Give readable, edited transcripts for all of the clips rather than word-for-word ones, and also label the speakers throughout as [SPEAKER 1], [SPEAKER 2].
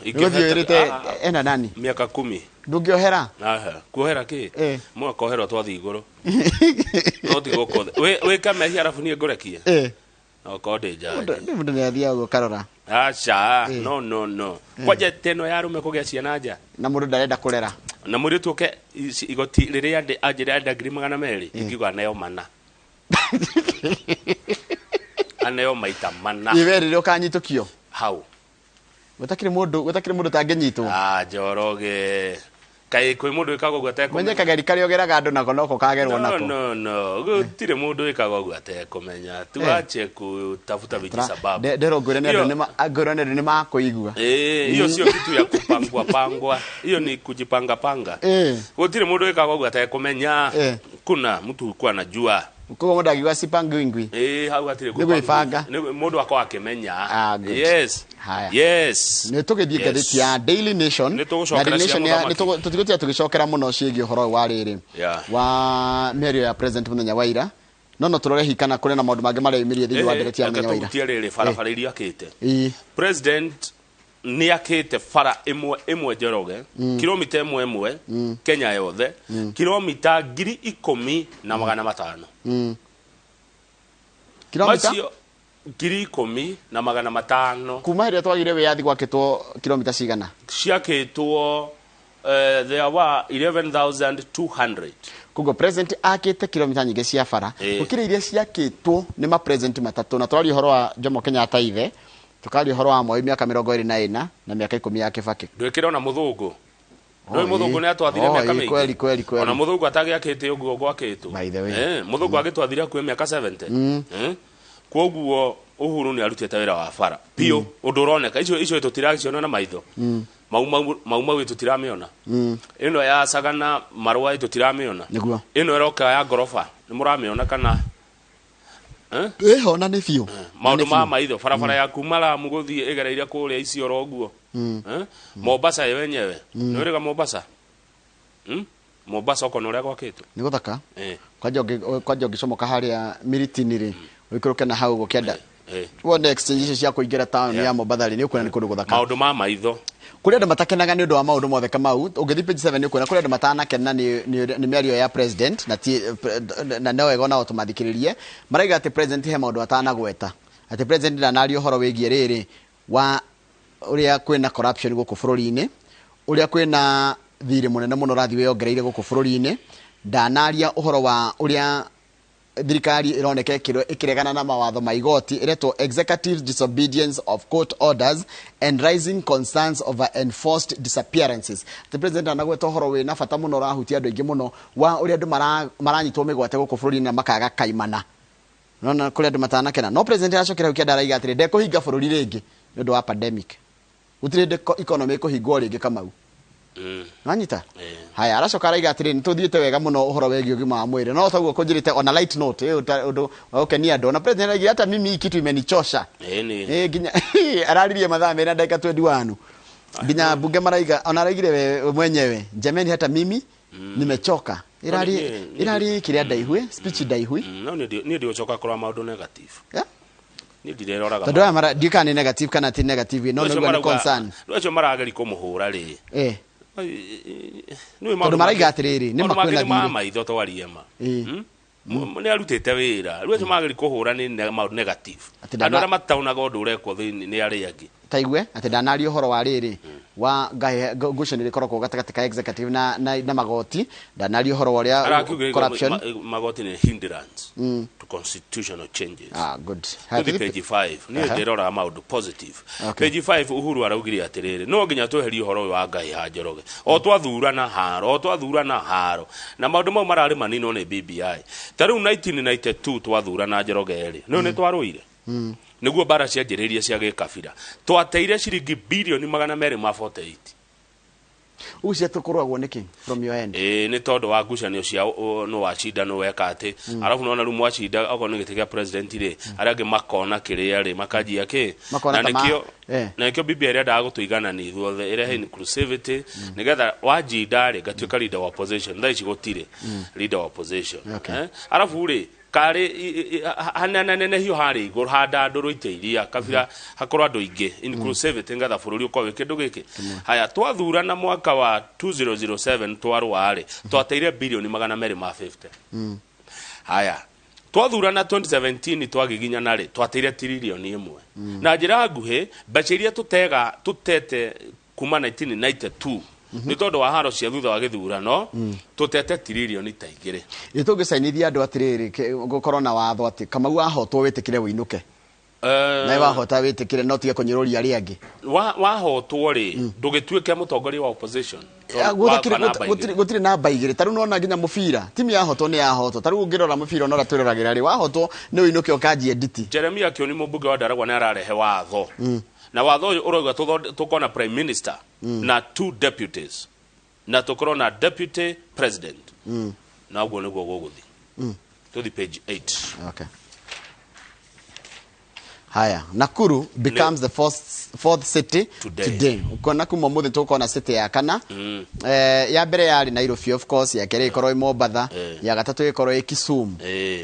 [SPEAKER 1] Nĩgũthiĩ wĩrĩte
[SPEAKER 2] Ah,
[SPEAKER 1] ena nani?
[SPEAKER 2] Mĩaka 10.
[SPEAKER 1] Ndũngĩohera?
[SPEAKER 2] Aha, kuohera kĩ?
[SPEAKER 1] Eh.
[SPEAKER 2] Mwaka oherwo twathiĩ igũrũ, no ti gũkũ thĩ. Wĩka mehia arabu niĩ ngũrekie? No korwo ndĩ njanji.
[SPEAKER 1] Mũndũ nĩ athiaga ũguo karora.
[SPEAKER 2] Aca, no, no, no, kwanja teno ya arũme kũgĩa ciana nja
[SPEAKER 1] na mũndũ ndarenda kũrera.
[SPEAKER 2] Na mũirĩtu oke igoti rĩrĩa anjĩre enda 200,000, ingiuga aneo mana, aneo maita mana.
[SPEAKER 1] Iwe rĩrĩa ũkanyitũkio
[SPEAKER 2] hau.
[SPEAKER 1] Gũtakĩrĩ mũndũ ũtangĩnyitwo.
[SPEAKER 2] Ah, Njoroge, kaĩ kwĩ mũndũ wĩkaga ũguo
[SPEAKER 1] Menye
[SPEAKER 2] atekũmenya?
[SPEAKER 1] Kageri karĩa ũgeraga andũ nako noko kagerwo
[SPEAKER 2] No,
[SPEAKER 1] nako.
[SPEAKER 2] no, no, gũtirĩ mũndũ wĩkaga ũguo atekũmenya. Tuache kutafuta vijisababu.
[SPEAKER 1] Ndero ngwĩre nĩ andũ ngwĩre nĩ andũ nĩ makũigua.
[SPEAKER 2] Eh, hiyo sio kitu ya kupangwa pangwa, hiyo ni kujipanga panga. Gũtirĩ mũndũ wĩkaga ũguo atekũmenya. Kuna mtu kuwa anajua.
[SPEAKER 1] Koguo mũndũ angiuga sipangwingwi.
[SPEAKER 2] Eh, hau hatirĩ
[SPEAKER 1] Nĩ gwĩbanga.
[SPEAKER 2] Mũndũ akorwo akĩmenya.
[SPEAKER 1] Ah, good.
[SPEAKER 2] Yes.
[SPEAKER 1] Haya.
[SPEAKER 2] Yes.
[SPEAKER 1] Nĩ tũgĩthiĩ ngathĩti ya Daily Nation.
[SPEAKER 2] Nĩ tũgũcokera
[SPEAKER 1] Na Daily
[SPEAKER 2] cia
[SPEAKER 1] Nation
[SPEAKER 2] mũthamaki.
[SPEAKER 1] tũtigũtiga tũgĩcokera mũno ciĩgiĩ ũhoro ũyũ wa rĩrĩ wa mĩario ya president mũthenya wa ira, no tũrore hihi kana kũrĩ na maũndũ mangĩ mareyumĩria thĩinĩ wa ndereti ya
[SPEAKER 2] Reke
[SPEAKER 1] mũthenya wa ira.
[SPEAKER 2] tũhutie rĩrĩ barabara iria akĩte.
[SPEAKER 1] Ĩĩ.
[SPEAKER 2] President nĩ akĩte bara ĩmwe ĩmwe, Njoroge, kilomita ĩmwe ĩmwe Kenya yothe, kilomita 10,500.
[SPEAKER 1] Kilomita
[SPEAKER 2] Macio 10,500.
[SPEAKER 1] Kuma hĩrĩa twagire wĩyathi gwakĩtwo kilomita cigana?
[SPEAKER 2] Ciakĩtwo, there were 11,200.
[SPEAKER 1] Koguo president akĩte kilomita nyingĩ cia bara gũkĩra iria ciakĩtwo nĩ ma president matatũ, na tũraria ũhoro wa Jomo Kenyatta ithe, tũkaria ũhoro wa Moi mĩaka 24 na mĩaka 10 ya Kĩbakĩ.
[SPEAKER 2] Ndwĩkĩre ona mũthũngũ.
[SPEAKER 1] Oh,
[SPEAKER 2] Ndũĩ mũthũngũ
[SPEAKER 1] ĩĩ.
[SPEAKER 2] nĩ atwathire
[SPEAKER 1] Oh,
[SPEAKER 2] mĩaka
[SPEAKER 1] ĩĩ,
[SPEAKER 2] mĩingĩ.
[SPEAKER 1] kweli.
[SPEAKER 2] Ona mũthũngũ atagĩakĩte ũguo gwakĩtwo.
[SPEAKER 1] By the way.
[SPEAKER 2] Eh, mũthũngũ agĩtwathire hakuhĩ mĩaka 70. Eh, koguo Uhuru nĩ arutĩte wĩra wa bara biũ, ũndũ ũroneka. Icio tũtiraciona na maitho mau mau mau mau tũtiramĩona. Ĩno ya Sagana Marũa tũtiramĩona.
[SPEAKER 1] Nĩguo.
[SPEAKER 2] Ĩno ĩroka ya ngoroba nĩ mũramĩona kana? Eh?
[SPEAKER 1] Ĩho na nĩ biũ.
[SPEAKER 2] Maũndũ ma maitho, barabara ya kuma Lamu gũthiĩ ĩgereire kũrĩa Isiolo ũguo. Eh? Mombasa yo yenyewe nĩ ũrĩga Mombasa? Hmm? Mombasa ũkona ũrĩa gwakĩtwo.
[SPEAKER 1] Nĩ gũthaka. Kwanja ũngĩcomoka harĩa Miritini rĩ, ũikũrũke na hau ũguo kĩanda, wone exchange icio cia kũingĩra taũni ya Mombasa rĩ, nĩ ũkuona nĩ kũndũ gũthaka.
[SPEAKER 2] Maũndũ ma maitho.
[SPEAKER 1] Kũrĩ andũ matakenaga nĩ ũndũ wa maũndũ mothe Kamau. Ũngĩthiĩ page 7 nĩ ũkuona kũrĩ andũ matanakena nĩ mĩario ya president, na ti na no wega onao tũmathikĩrĩrie. Maraiga atĩ president he maũndũ atanagweta, atĩ president ndanaria ũhoro wĩgiĩ rĩrĩ wa ũrĩa kwĩna corruption gũkũ bũrũri-inĩ, ũrĩa kwĩna thirĩ mũnene mũno ũrathiĩ wĩyongereire gũkũ bũrũri-inĩ, ndanaria ũhoro wa ũrĩa thirikari ĩroneka ĩkĩregana na mawatho ma igoti ĩretwo executive disobedience of court orders and rising concerns over enforced disappearances. The president anagweta ũhoro wĩna bata mũno ũrahutia andũ aingĩ mũno wa ũrĩa andũ maranyitwo mĩgwate gũkũ bũrũri-inĩ na makaga kaimana. Nona kũrĩ andũ matanakena, no president aracokera hau kĩanda araiga atĩrĩ ndekũhinga bũrũri rĩngĩ nĩ ũndũ wa pandemic. Gũtirĩ hĩndĩ economy ĩkũhingwo rĩngĩ, Kamau. Nanyita. Haya, aracoka araiga atĩrĩ nĩ tũthiĩte wega mũno ũhoro wĩgiĩ ũgima wa mwĩrĩ, no taguo kũnjĩrĩte on a light note, ũndũ wa gũkenia andũ. Ona president araigire hata mimi hii kitu imenichosha.
[SPEAKER 2] Ĩni.
[SPEAKER 1] Nginya araririe mathaa merĩ na ndagĩka 21, nginya bunge maraiga ona araigire we mwenyewe, jameni, hata mimi nimechoka. Irari irari kĩrĩa ndaihu, speech ndaihu.
[SPEAKER 2] No niĩ ndigũcoka kũrora maũndũ negative. Niĩ ndireroraga.
[SPEAKER 1] Tondũ aya mara ndiũĩ kana nĩ negative kana ti negative, no nĩguo nĩ concern.
[SPEAKER 2] Rĩu acio marageri kũmũhũra rĩ, nĩũĩ
[SPEAKER 1] Tondũ maraiga atĩrĩrĩ, nĩ
[SPEAKER 2] maũndũ
[SPEAKER 1] ma
[SPEAKER 2] mangĩ
[SPEAKER 1] kwĩna
[SPEAKER 2] nĩ ma
[SPEAKER 1] thirĩ.
[SPEAKER 2] maitho twarie ma. Nĩ arutĩte wĩra. Rĩu acio mageri kũhũra nĩ maũndũ negative.
[SPEAKER 1] Atĩ
[SPEAKER 2] Andũ arĩa mataonaga ũndũ ũrekwo thĩinĩ nĩ arĩa angĩ.
[SPEAKER 1] Taigue atĩ ndanaria ũhoro wa rĩrĩ wa ngucanio ĩkoragwo gatagatĩ ka executive na magoti, ndanaria ũhoro wa ũrĩa
[SPEAKER 2] Arakiuga
[SPEAKER 1] corruption.
[SPEAKER 2] Magoti nĩ hindrance to constitutional changes.
[SPEAKER 1] Ah, good.
[SPEAKER 2] Tũthiĩ page 5. Niĩ ndĩroraga maũndũ positive.
[SPEAKER 1] Okay.
[SPEAKER 2] Page 5, Uhuru araugire atĩrĩrĩ, no nginya tweherie ũhoro ũyũ wa Ngai ha Njoroge, o twathurana haro, o twathurana haro, na maũndũ mau mararĩ maninwo nĩ BBI. Ta rĩu 1992 twathurana Njoroge rĩ, nĩ nĩ twarũire nĩguo mbara cianjĩrĩirie cia gĩkabira, twateire ciringi birioni 248.
[SPEAKER 1] Ũguo cia tũkũragwo nĩkĩ from your end?
[SPEAKER 2] Ĩĩ, nĩ tondũ wa ngucanio cia nũ wacinda, nũ weka atĩ, arabu nona rĩu mwacinda okorwo nĩ gĩtĩ kĩa president rĩ, arĩa angĩ makona kĩrĩa rĩ makanjia kĩ.
[SPEAKER 1] Makona
[SPEAKER 2] Na
[SPEAKER 1] ta
[SPEAKER 2] nĩkĩo na nĩkĩo BBI ĩrendaga gũtũiganania ithuothe, ĩrehe inclusivity nĩgetha wanjinda rĩ ngatuĩka leader wa opposition. Thaa ici gũtirĩ leader wa opposition.
[SPEAKER 1] Okay.
[SPEAKER 2] Eh? Arabu rĩ Karĩ hanenanenehio harĩ igũrũ handandũrwo itĩ iria kabira hakorwo andũ aingĩ, inclusivity, ngetha bũrũri ũkorwo wĩ kĩndũ gĩkĩ. Haya, twathurana mwaka wa 2007, twarũa rĩ, twateire birioni 250. Haya, twathurana 2017, twagiginyana rĩ, twateire tiririoni 1. Na njĩra nguhĩ, mbeca iria tũtega tũtete kuma 1992 nĩ tondũ wa haro cia thutha wa gĩthurano, tũtete tiririoni ta 2.
[SPEAKER 1] Ĩ tũngĩcainithia andũ atĩrĩrĩ, gũkorwo na watho atĩ Kamau wahotwo wĩtĩkĩre wĩinũke, nawe wahota wĩtĩkĩre, no tige kũnyũrũria arĩa angĩ.
[SPEAKER 2] Wahotwo rĩ, ndũgĩtuĩke mũtongoria wa opposition. Wa namba 2.
[SPEAKER 1] Gũtirĩ namba 2. Tarĩu nona nginya mũbira, timu yahotwo nĩ yahotwo. Tarĩu ũngĩrora mũbira ona ũrĩa twĩroragĩra rĩ, wahotwo nĩ ũinũke ũkanjie nditi.
[SPEAKER 2] Jeremia Kioni, mũmbunge wa Ndaragwa, nĩ ararehe watho, na watho ũyũ ũrauga tũkorwo na prime minister na two deputies, na tũkorwo na deputy president, na ũguo nĩguo gũgũthiĩ. Tũthi page 8.
[SPEAKER 1] Okay. Haya, Nakuru becomes the fourth city
[SPEAKER 2] today.
[SPEAKER 1] Today. Ukona kuma umuthi tukona city ya kana. Ya mbere yari Nairobi, of course, ya kerĩ ĩkorwo ĩ Mombatha, ya gatatũ ĩkorwo ĩ Kisumu.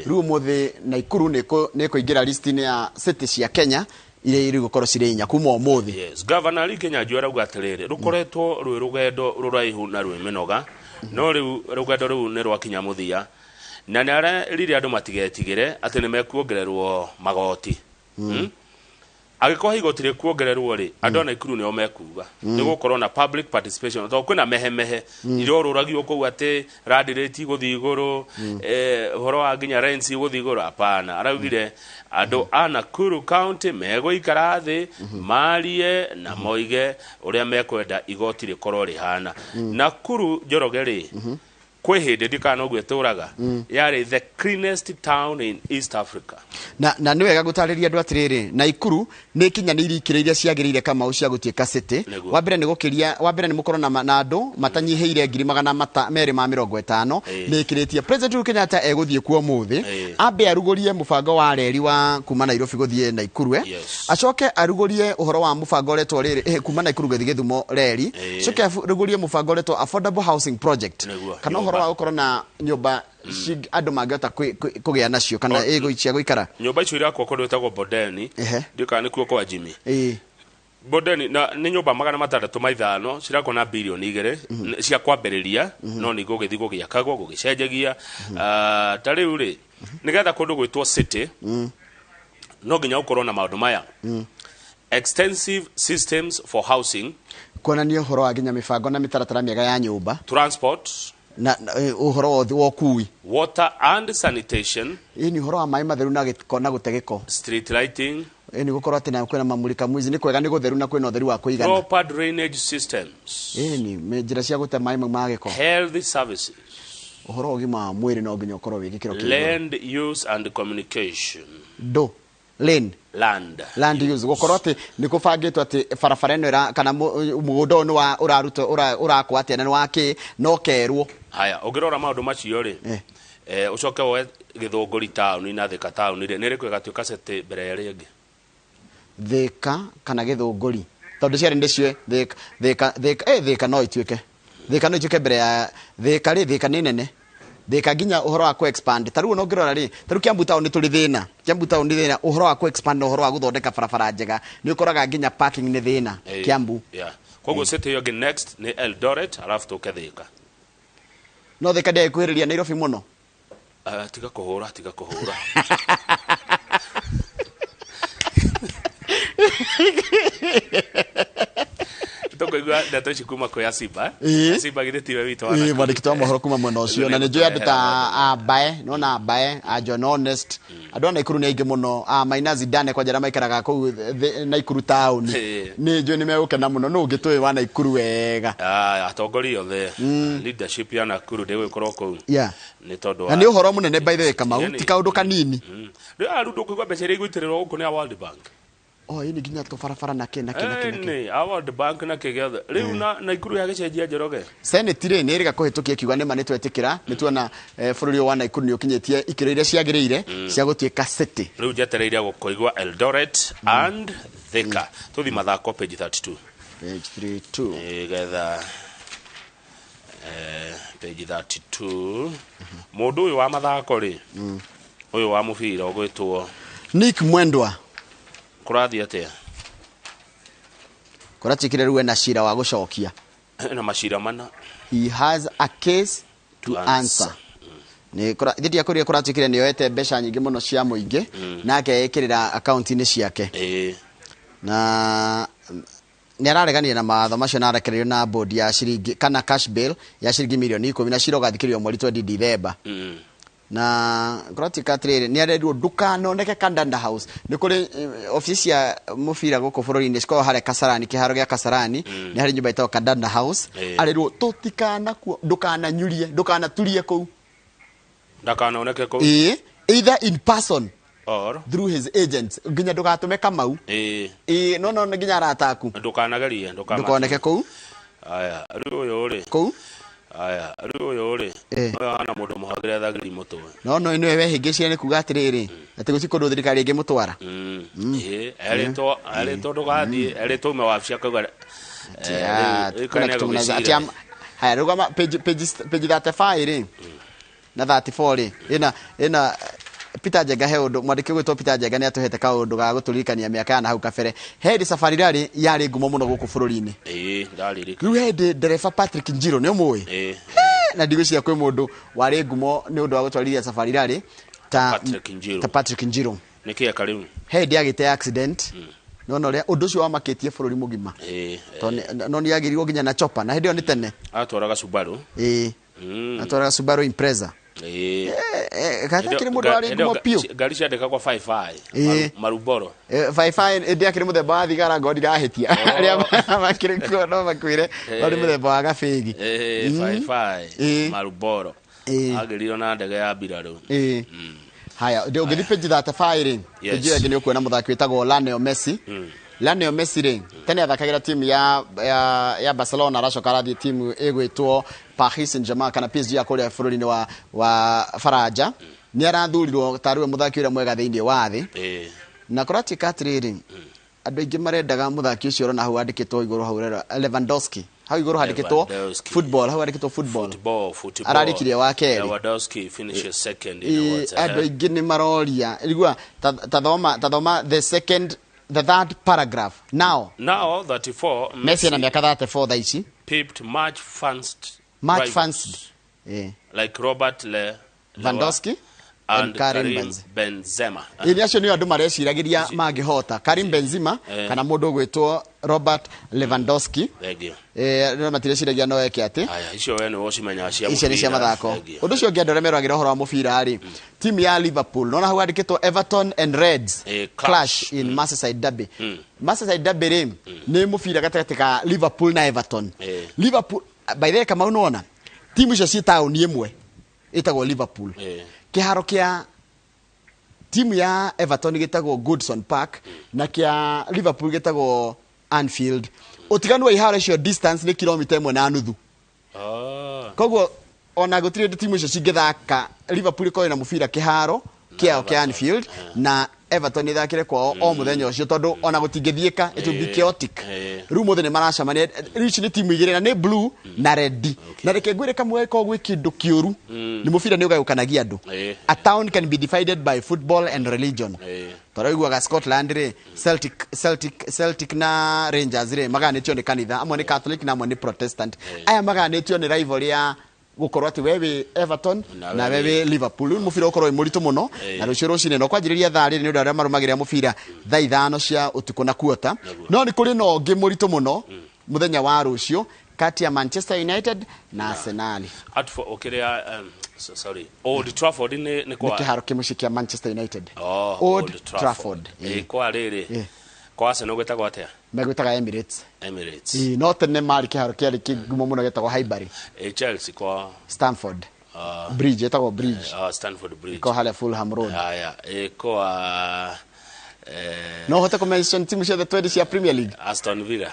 [SPEAKER 1] Rĩu umuthi Nakuru nĩ kũingĩra list-inĩ ya city cia Kenya iria irĩ gũkorwo cirĩ inya kuma umuthi.
[SPEAKER 2] Yes, Governor Lee Kinyanjui arauga atĩrĩrĩ, rũkoretwo rwĩ rũgendo rũraihu na rwĩ mĩnoga, no rĩu rũgendo rũu nĩ rwakinya mũthia, na nĩ arerire andũ matigetigĩre atĩ nĩ mekuongererwo magoti. Angĩkorwo igoti rĩkuongererwo rĩ, andũ a Naikuru nĩo mekuga nĩ gũkorwo na public participation, tondũ kwĩna mehemehe irorũragio kũu atĩ land rate igũthiĩ igũrũ, ũhoro wa nginya rents igũthiĩ igũrũ. Hapana, araugire andũ a Nakuru County megũikara thĩ marie na moige ũrĩa mekwenda igoti rĩkorwo rĩhana. Nakuru, Njoroge, rĩ, kwĩ hĩndĩ ndikana ũguo ĩtũraga yarĩ the cleanest town in East Africa.
[SPEAKER 1] Na nĩ wega gũtarĩria andũ atĩrĩrĩ, Naikuru nĩ ikinyanĩirie ikĩro iria ciagĩrĩire, Kamau, cia gũtuĩka city.
[SPEAKER 2] Nĩguo.
[SPEAKER 1] Wa mbere nĩ gũkĩria, wa mbere nĩ mũkorwo na andũ matanyihĩire 250,000. Nĩ ĩkĩrĩtie. President Uhuru Kenyatta egũthiĩ kuo ũmũthĩ, ambe arugũrie mũbango wa reri wa kuma Nairobi gũthiĩ Naikuru, acoke arugũrie ũhoro wa mũbango ũretwo rĩrĩ, kuma Naikuru gũthiĩ Gĩthumo reri, acoke arugũrie mũbango ũretwo affordable housing project, kana ũhoro
[SPEAKER 2] nyũmba.
[SPEAKER 1] Wa gũkorwo na nyũmba andũ mangĩhota kũgĩa nacio kana cia gũikara.
[SPEAKER 2] Nyũmba icio irakwo kũndũ gwĩtagwo Bondeni. Ndiũkaga nĩkuo kwa Jimmy. Bondeni, na nĩ nyũmba 605 cirakwo na birioni 2 cia kwambĩrĩria, no nĩ gũgĩthiĩ gũgĩakagwo gũgĩcenjagia. Ah, ta rĩu rĩ, nĩgetha kũndũ gwĩtwo city no nginya ũkorwo na maũndũ maya: extensive systems for housing,
[SPEAKER 1] Kuonania ũhoro wa nginya mĩbango na mĩtaratara mĩega ya nyũmba,
[SPEAKER 2] transport,
[SPEAKER 1] na ũhoro wa ũkui,
[SPEAKER 2] water and sanitation,
[SPEAKER 1] ĩ nĩ ũhoro wa maĩ matheru na gĩko na gũte gĩko,
[SPEAKER 2] street lighting,
[SPEAKER 1] ĩ nĩ gũkorwo atĩ na kwĩna mamũrika mwizi, nĩ kwega, nĩ gũtheru na kwĩna ũtheru wa kũigana,
[SPEAKER 2] proper drainage systems,
[SPEAKER 1] ĩ nĩ njĩra cia gũte maĩ mau ma gĩko,
[SPEAKER 2] health services,
[SPEAKER 1] ũhoro wa ũgima wa mwĩrĩ no nginya ũkorwo wĩ gĩkĩro kĩa igũrũ.
[SPEAKER 2] land use and communication.
[SPEAKER 1] Ndo lane
[SPEAKER 2] Land.
[SPEAKER 1] Land use, gũkorwo atĩ nĩ kũbangĩtwo atĩ barabara ĩno kana mũgũnda ũyũ nĩ wa ũrarutwo ũrakwo atĩa na nĩ wa kĩ no kerwo.
[SPEAKER 2] Haya, ũngĩrora maũndũ macio rĩ, ũcoke woe Gĩthũngũri taũni na Thĩka taũni rĩ, nĩ ĩrĩkũ ĩgatuĩka city mbere ya ĩrĩa ĩngĩ?
[SPEAKER 1] Thĩka kana Gĩthũngũri, tondũ ciarĩ ndĩciũĩ Thĩka, Thĩka, Thĩka, Thĩka no ituĩke, Thĩka no ituĩke mbere ya Thĩka rĩ. Thĩka nĩ nene, Thĩka nginya ũhoro wa ku-expand. Ta rĩu ona ũngĩrora rĩ, ta rĩu Kiambu town nĩ tũrĩ thĩna, Kiambu town nĩ thĩna ũhoro wa ku-expand na ũhoro wa gũthondeka barabara njega, nĩ ũkoraga nginya parking nĩ thĩna Kiambu.
[SPEAKER 2] Yeah. Koguo city ĩyo ĩngĩ next nĩ Eldoret, alafu tũke Thĩka.
[SPEAKER 1] No Thĩka ndĩgĩkuhĩrĩria Nairobi mũno.
[SPEAKER 2] Tiga kũhũra, tiga kũhũra. Tũkũigua ndeto ici kuma kwĩ Asimba, eh? Asimba githĩ tiwe witũ wa Nakuru?
[SPEAKER 1] Mwandĩki wa mohoro kuma mwena ũcio, na nĩ njũĩ andũ ta Ambae, nona Ambae, a John Honest, andũ a Naikuru nĩ aingĩ mũno, a Maina Zidane kwanja arĩa maikaraga kũu Naikuru town, nĩ njũĩ nĩ megũkena mũno. Nũ ũngĩ tũĩ wa Naikuru wega?
[SPEAKER 2] Ah, atongoria othe, leadership ya Nakuru ndĩgũgĩkorwo kũu nĩ tondũ
[SPEAKER 1] Na nĩ ũhoro mũnene, by the way, Kamau, ti kaũndũ kanini.
[SPEAKER 2] Rĩu rĩu ndũkũigua mbeca iria igũitĩrĩrwo gũkũ nĩ a World Bank.
[SPEAKER 1] Oh, ĩ nĩ nginya tũbarabara na kĩ na kĩ na kĩ na kĩ.
[SPEAKER 2] Ĩni, a World Bank na kĩ gĩothe. Rĩu na Naikuru yagĩcenjia, Njoroge.
[SPEAKER 1] Senate rĩ, nĩ ĩrĩga kũhĩtũkia kiuga nĩma nĩ twetĩkĩra, nĩ tuona bũrũri ũyũ wa Naikuru nĩ ũkinyĩtie ikĩro iria ciagĩrĩire cia gũtuĩka city.
[SPEAKER 2] Rĩu njetereire gũkũigua Eldoret and Thika. Tũthi mathako, page 32.
[SPEAKER 1] Page 32.
[SPEAKER 2] Nĩgetha page 32, mũndũ ũyũ wa mathako rĩ, Ũyũ wa mũbira ũgwĩtwo
[SPEAKER 1] Nick Mwendwa.
[SPEAKER 2] Kũrathiĩ atĩa?
[SPEAKER 1] Kũratuĩkire rĩu ena cira wa gũcokia.
[SPEAKER 2] Na macira mana.
[SPEAKER 1] He has a case to
[SPEAKER 2] To
[SPEAKER 1] answer.
[SPEAKER 2] answer.
[SPEAKER 1] Nĩ ithe ndiakwĩrire kũratuĩkire nĩ oete mbeca nyingĩ mũno cia mũingĩ na akeĩkĩrĩra akaunti-inĩ ciake. Na nĩ arareganire na mawatho macio na arekereirio na bond ya ciringi kana cash bail ya ciringi mirioni 10 na cira ũgathikĩrĩrio mweri 20 Dithemba. Na kũratuĩka atĩrĩrĩ, nĩ arerirwo ndũkanoneke Kandanda House. Nĩ kũrĩ obici cia mũbira gũkũ bũrũri-inĩ cikoragwo harĩa Kasarani, kĩharo gĩa Kasarani, nĩ harĩ nyũmba ĩtagwo Kandanda House. Arerirwo tũtikanakuo, ndũkananyurie, ndũkanaturie kũu.
[SPEAKER 2] Ndakanoneke kũu.
[SPEAKER 1] Ĩĩ, either in person
[SPEAKER 2] or
[SPEAKER 1] through his agents, nginya ndũgatũme Kamau. Ĩĩ, no no nginya arata aku.
[SPEAKER 2] Ndũkanagerie,
[SPEAKER 1] ndũkoneke kũu.
[SPEAKER 2] Aya, rĩu ũyũ rĩ.
[SPEAKER 1] Kũu.
[SPEAKER 2] Aya, rĩu ũyũ rĩ. Ũyũ hana mũndũ mũhagĩre thagiri mũtwe.
[SPEAKER 1] No no nĩwe wehĩngĩcire nĩ kuga atĩrĩrĩ, atĩ gũtirĩ kũndũ thirikari ĩngĩmũtwara.
[SPEAKER 2] Ĩĩ, erĩtwo erĩtwo ndũgathiĩ, erĩtwo ume wabici akauga.
[SPEAKER 1] Tia, kuna kitu mnaza ati haya rugama page page page 35 rĩ na 34 rĩ ina Peter Njenga he ũndũ mwandĩki ũgwĩtwo Peter Njenga nĩ atũhete kaũndũ ga gũtũririkania mĩaka ya na hau kabere. He hĩndĩ Safari Rally yarĩ ngumo mũno gũkũ bũrũri-inĩ.
[SPEAKER 2] Ĩĩ, ndaririkana.
[SPEAKER 1] Rĩu he hĩndĩ ndereba Patrick Njiro nĩ ũmũĩ?
[SPEAKER 2] Ĩĩ.
[SPEAKER 1] Na ndigwĩciria kwĩ mũndũ warĩ ngumo nĩ ũndũ wa gũtwarithia Safari Rally ta
[SPEAKER 2] Patrick Njiro.
[SPEAKER 1] ta Patrick Njiro.
[SPEAKER 2] Nĩkĩ eka rĩu?
[SPEAKER 1] He hĩndĩ agĩte accident. Nona ũrĩa ũndũ ũcio wamakĩtie bũrũri mũgima. Tondũ no nĩ agĩrirwo nginya na chopa na hĩndĩ ĩyo nĩ tene.
[SPEAKER 2] Atwaraga Subaru.
[SPEAKER 1] Ĩĩ. Atwaraga Subaru Impreza. Gatakĩrĩ mũndũ warĩ ngumo piũ.
[SPEAKER 2] Ngari ciandĩkagwo 55. Maruboro.
[SPEAKER 1] Baibai ĩndĩ akĩrĩ mũthemba wa thigara ngo ndirahĩtia. Arĩa makĩrĩ kuo no makwĩre warĩ mũthemba wa gabĩgi.
[SPEAKER 2] 55 Maruboro. Agĩrirwo na ndege ya mbirarũ.
[SPEAKER 1] Haya, ũngĩthiĩ page 35 rĩ, page ĩyo ĩngĩ nĩ ũkuona mũthaki wĩtagwo Lionel Messi. Lionel Messi rĩ, tene athakagĩra timu ya ya Barcelona, aracoka arathiĩ timu ĩgwĩtwo Paris Saint-Germain kana PSG ya kũrĩa bũrũri-inĩ wa Faranja. Nĩ arathurirwo tarĩ we mũthaki ũrĩa mwega thĩinĩ wa thĩ. Na kũratuĩka atĩrĩrĩ, andũ aingĩ marendaga mũthaki ũcio ũrona hau andĩkĩtwo igũrũ hau Lewandowski. Hau igũrũ handĩkĩtwo football, hau handĩkĩtwo football.
[SPEAKER 2] Football.
[SPEAKER 1] Ararĩkirie wa kerĩ.
[SPEAKER 2] Lewandowski finishes second in awards.
[SPEAKER 1] Andũ aingĩ nĩ maroria. Igua tathoma the second, the third paragraph. Now.
[SPEAKER 2] Now 34.
[SPEAKER 1] Messi ana miaka 34 thaa ici.
[SPEAKER 2] Pipped much fancied.
[SPEAKER 1] Much fancied.
[SPEAKER 2] Like Robert
[SPEAKER 1] Lewandowski
[SPEAKER 2] and Karim Benzema.
[SPEAKER 1] Ĩni acio nĩo andũ mareciragĩria mangĩhota. Karim Benzema kana mũndũ ũgwĩtwo Robert Lewandowski. No matireciragia no eke atĩ.
[SPEAKER 2] Aya, icio we nĩwe ũcimenyaga cia mũbira.
[SPEAKER 1] Icio nĩ cia mathako. Ũndũ ũcio ũngĩ andũ arĩa meroragĩra ũhoro wa mũbira rĩ, timu ya Liverpool, nona hau handĩkĩtwo Everton and Reds clash in Merseyside Derby. Merseyside Derby rĩ, nĩ mũbira gatagatĩ ka Liverpool na Everton. Liverpool, by the way, Kamau nĩwona, timu icio ciĩ taũni ĩmwe ĩtagwo Liverpool. Kĩharo kĩa timu ya Everton gĩtagwo Goodison Park na kĩa Liverpool gĩtagwo Anfield. Ũtiganu wa iharo icio distance nĩ kilomita 1.5. Koguo ona gũtirĩ hĩndĩ timu icio cingĩthaka, Liverpool ĩkorwo ĩna mũbira kĩharo kĩao kĩa Anfield na Everton ĩthakĩre kwao o mũthenya ũcio tondũ ona gũtingĩthiĩka, it will be chaotic. Rĩu mũthĩ nĩ maracemania, rĩu ici nĩ timu igĩrĩ na nĩ blue na red. Na reke ngwĩre kamwe ko gwĩ kĩndũ kĩũru, nĩ mũbira nĩ ũgayũkanagia andũ. A town can be divided by football and religion. Tondũ ũiguaga Scotland rĩ, Celtic na Rangers rĩ, magayanĩtio nĩ kanitha, amwe nĩ Catholic na amwe nĩ Protestant. Aya magayanĩtio nĩ rivalry ya gũkorwo atĩ we wĩ Everton na we wĩ Liverpool. Rĩu mũbira ũkorwo wĩ mũritũ mũno na rũciũ rũcinĩ no kwanjĩrĩria thaa rĩrĩ nĩ ũndũ arĩa marũmagĩrĩra mũbira thaa 5 cia ũtukũ na kuota. No nĩ kũrĩ na ũngĩ mũritũ mũno mũthenya wa rũciũ kati ya Manchester United na Arsenal.
[SPEAKER 2] Sorry, Old Trafford nĩ kwa
[SPEAKER 1] nĩ kĩharo kĩmũciĩ kĩa Manchester United.
[SPEAKER 2] Old Trafford. Kwa rĩrĩ kwa Arsenal gwĩtagwo atĩa?
[SPEAKER 1] Megwĩtaga Emirates.
[SPEAKER 2] Emirates.
[SPEAKER 1] No tene marĩ kĩharo kĩarĩ kĩngumo mũno gĩtagwo Highbury.
[SPEAKER 2] Chelsea kwa
[SPEAKER 1] Stamford Bridge, ĩtagwo Bridge.
[SPEAKER 2] Stamford Bridge.
[SPEAKER 1] Iko harĩa Fulham Road.
[SPEAKER 2] Haya, kwa
[SPEAKER 1] No hote kũmention timu ciothe 20 cia Premier League.
[SPEAKER 2] Aston Villa.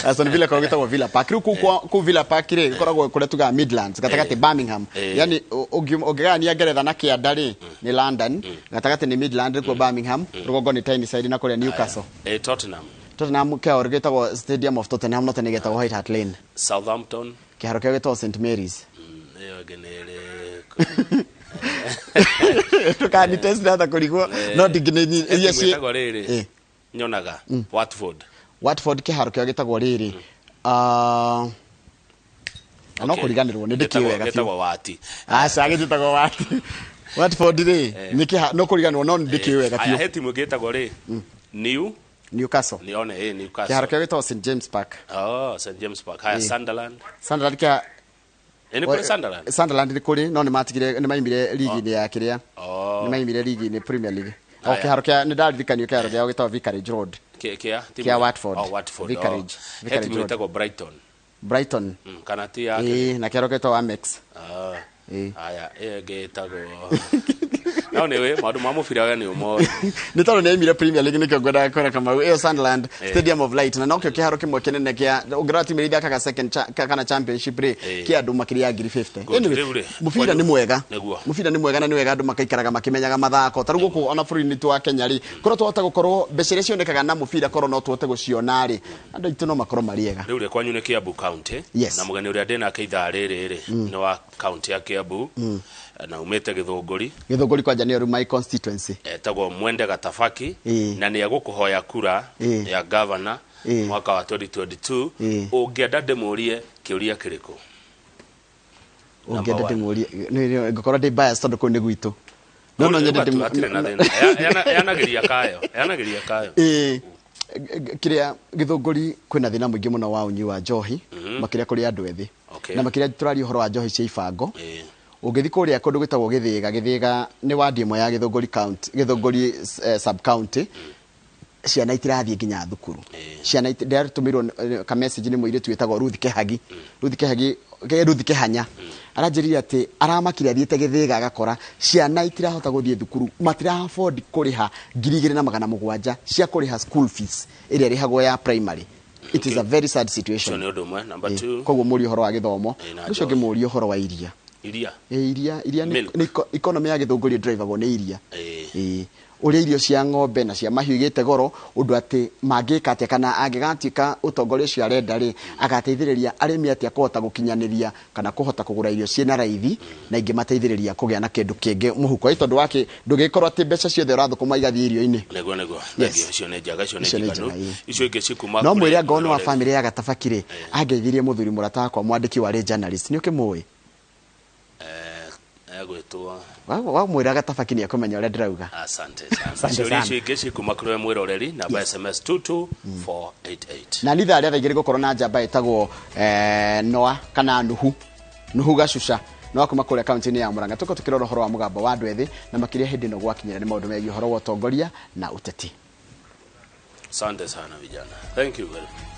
[SPEAKER 1] Aston Villa koragwo gĩtagwo Villa Park. Rĩu kũu Villa Park rĩ, gĩkoragwo kũrĩa tugaga Midlands, gatagatĩ Birmingham. Yaani ũngĩgayania Ngeretha na kĩanda rĩ, nĩ London, gatagatĩ nĩ Midland nĩkuo Birmingham, rũgongo nĩ Tyneside na kũrĩa Newcastle.
[SPEAKER 2] Tottenham.
[SPEAKER 1] Tottenham kĩharo gĩtagwo Stadium of Tottenham, no tene gĩtagwo White Hart Lane.
[SPEAKER 2] Southampton.
[SPEAKER 1] Kĩharo kĩao gĩtagwo St Mary's.
[SPEAKER 2] Ĩyo ĩngĩ nĩ ĩrĩkũ?
[SPEAKER 1] Ndũkani test ndahota kũrigwo no ndingĩ iria
[SPEAKER 2] Timu
[SPEAKER 1] ciĩ
[SPEAKER 2] ĩtagwo rĩrĩ nyonaga Watford.
[SPEAKER 1] Watford kĩharo kĩao gĩtagwo rĩrĩ. Ah, no kũriganĩrwo nĩ ndĩkĩũĩ wega biũ.
[SPEAKER 2] Gĩtagwo Wati.
[SPEAKER 1] Aca, gĩtagwo Wati. Watford rĩ nĩ kĩha no kũriganĩrwo no nĩ ndĩkĩũĩ wega
[SPEAKER 2] Aya,
[SPEAKER 1] biũ.
[SPEAKER 2] he timu ĩngĩ ĩtagwo rĩ New
[SPEAKER 1] Newcastle.
[SPEAKER 2] Nione Newcastle.
[SPEAKER 1] Kĩharo kĩao gĩtagwo St James Park.
[SPEAKER 2] Oh, St James Park. Haya, Sunderland.
[SPEAKER 1] Sunderland kĩa
[SPEAKER 2] Nĩ kũrĩ Sunderland?
[SPEAKER 1] Sunderland nĩ kũrĩ no nĩ matigire, nĩ maimire ligi-inĩ ya kĩrĩa.
[SPEAKER 2] Oh.
[SPEAKER 1] Nĩ maimire ligi-inĩ Premier League. O
[SPEAKER 2] Aya.
[SPEAKER 1] kĩharo kĩa nĩ ndaririkanio kĩharo kĩao gĩtagwo Vicarage Road.
[SPEAKER 2] Kĩa timu
[SPEAKER 1] Kĩa Watford.
[SPEAKER 2] Oh, Watford.
[SPEAKER 1] Vicarage.
[SPEAKER 2] Oh. He
[SPEAKER 1] Vicarage
[SPEAKER 2] timu
[SPEAKER 1] Road.
[SPEAKER 2] ĩtagwo Brighton.
[SPEAKER 1] Brighton.
[SPEAKER 2] Kana ti ya
[SPEAKER 1] Ĩĩ, na kĩharo gĩtagwo Amex.
[SPEAKER 2] Ah.
[SPEAKER 1] Ĩĩ.
[SPEAKER 2] Aya, ĩyo ĩngĩ ĩtagwo no nĩ wĩ maũndũ ma mũbira we nĩ ũmoĩ.
[SPEAKER 1] Nĩ tondũ nĩ aimire Premier League nĩkĩo ngwendaga kwĩra Kamau ĩyo Sunderland
[SPEAKER 2] Eh.
[SPEAKER 1] Stadium of Light na nokĩo kĩharo kĩmwe kĩnene kĩa ũngĩrora timu iria ithakaga second kana championship rĩ
[SPEAKER 2] Eh.
[SPEAKER 1] kĩa andũ makĩria ya 50,000.
[SPEAKER 2] Good.
[SPEAKER 1] Anyway,
[SPEAKER 2] Rĩu rĩ,
[SPEAKER 1] mũbira nĩ mwega.
[SPEAKER 2] Nĩguo.
[SPEAKER 1] Mũbira nĩ mwega na nĩ wega andũ makaikaraga makĩmenyaga mathako ta rĩu gũkũ ona bũrũri-inĩ witũ wa Kenya rĩ korwo twahota gũkorwo mbeca iria cionekaga na mũbira korwo no tũhote gũciona rĩ andũ aitũ no makorwo marĩ ega.
[SPEAKER 2] Rĩu rĩ kwanyu nĩ Kiambu County.
[SPEAKER 1] Yes.
[SPEAKER 2] Na mũgeni ũrĩa ndĩ nake ithaa rĩrĩ rĩ nĩ wa county ya Kiambu na umĩte Gĩthũngũri.
[SPEAKER 1] Gĩthũngũri kwanja nĩyo rĩu my constituency.
[SPEAKER 2] Etagwo Mwende Gatabaki
[SPEAKER 1] Ĩĩ.
[SPEAKER 2] na nĩ egũkũhoya kura
[SPEAKER 1] Ĩĩ.
[SPEAKER 2] ya governor
[SPEAKER 1] Ĩĩ.
[SPEAKER 2] mwaka wa 2022.
[SPEAKER 1] Ĩĩ.
[SPEAKER 2] Ũngĩenda ndĩmũrie kĩũria kĩrĩkũ?
[SPEAKER 1] Ũngĩenda
[SPEAKER 2] Number one.
[SPEAKER 1] ndĩmũrie ngũkorwo ndĩ biased tondũ kũu nĩ gwitũ no no nyende
[SPEAKER 2] Ũguo hatirĩ na thĩna. Yanagĩria kayo, yanagĩria kayo.
[SPEAKER 1] Ĩĩ, kĩrĩa Gĩthũngũri kwĩna thĩna mũingĩ mũno wa ũnyui wa njohi makĩria kũrĩ andũ ethĩ na makĩria tũraria ũhoro wa njohi cia ibango. Ũngĩthiĩ kũrĩa kũndũ gwĩtagwo Gĩthĩga, Gĩthĩga nĩ wadi ĩmwe ya Gĩthũngũri county, Gĩthũngũri sub county, ciana itirathiĩ nginya thukuru. Ciana ndĩratũmĩirwo ka message nĩ mũirĩtu wĩtagwo Ruth Kehagi, Ruth Kehagi, Ruth Kehanya aranjĩrire atĩ aramakire athiĩte Gĩthĩga agakora ciana itirahota gũthiĩ thukuru, matira afford kũrĩha 2700 cia kũrĩha school fees ĩrĩa ĩrĩhagwo ya primary. It is a very sad
[SPEAKER 2] Ũcio
[SPEAKER 1] situation.
[SPEAKER 2] nĩ ũndũ ũmwe. Number two.
[SPEAKER 1] Koguo mũrie ũhoro wa gĩthomo.
[SPEAKER 2] Ĩĩ, na
[SPEAKER 1] Ũcio ũngĩ
[SPEAKER 2] njohi.
[SPEAKER 1] mũrie ũhoro wa iria.
[SPEAKER 2] Iria.
[SPEAKER 1] Ĩ, iria
[SPEAKER 2] Milk.
[SPEAKER 1] nĩ economy ya Gĩthũngũri ĩndrivagwo nĩ iria.
[SPEAKER 2] Ĩĩ.
[SPEAKER 1] Ĩĩ, ũrĩa irio cia ng'ombe na cia mahiũ igĩte goro ũndũ atĩ mangĩka atĩa kana angĩgatuĩka ũtongoria ũcio arenda rĩ agateithĩrĩria arĩmi atĩa kũhota gũkinyanĩria kana kũhota kũgũra irio ciĩna raithi na ingĩmateithĩrĩria kũgĩa na kĩndũ kĩngĩ mũhuko ĩ tondũ wake ndũgĩkorwo atĩ mbeca ciothe ũrathũkũma igathiĩ irio-inĩ.
[SPEAKER 2] Nĩguo.
[SPEAKER 1] Yes.
[SPEAKER 2] Thank you. Icio nĩ njega, icio nĩ
[SPEAKER 1] Icio nĩ
[SPEAKER 2] njiganu.
[SPEAKER 1] njega, ĩĩ.
[SPEAKER 2] Icio ingĩ cikuma
[SPEAKER 1] No
[SPEAKER 2] kũrĩ
[SPEAKER 1] mwĩre angorwo nĩ wa
[SPEAKER 2] mwĩroreri.
[SPEAKER 1] bamĩrĩ ya Gatabaki rĩ angeithirie mũthuri mũrata wakwa mwandĩki warĩ journalist nĩ ũkĩmũĩ.
[SPEAKER 2] Egwĩtwo
[SPEAKER 1] Wamwĩra Gatabaki nĩ ekũmenya ũrĩa ndĩrauga.
[SPEAKER 2] Asante sana.
[SPEAKER 1] Asante
[SPEAKER 2] Ciũria
[SPEAKER 1] sana.
[SPEAKER 2] icio ingĩ cikuma kũrĩ we mwĩroreri namba SMS 22488.
[SPEAKER 1] Na nĩ ithaa rĩa thaa 2 gũkorwo na njamba ĩtagwo Noa kana Nuhu, Nuhu Gacuca no kuma kũrĩa kaunti-inĩ ya Murang'a tũkorwo tũkĩrora ũhoro wa mũgambo wa andũ ethĩ na makĩria hĩndĩ ĩno gwakinyĩra nĩ maũndũ megiĩ ũhoro wa ũtongoria na ũteti.
[SPEAKER 2] Asante sana vijana. Thank you very much.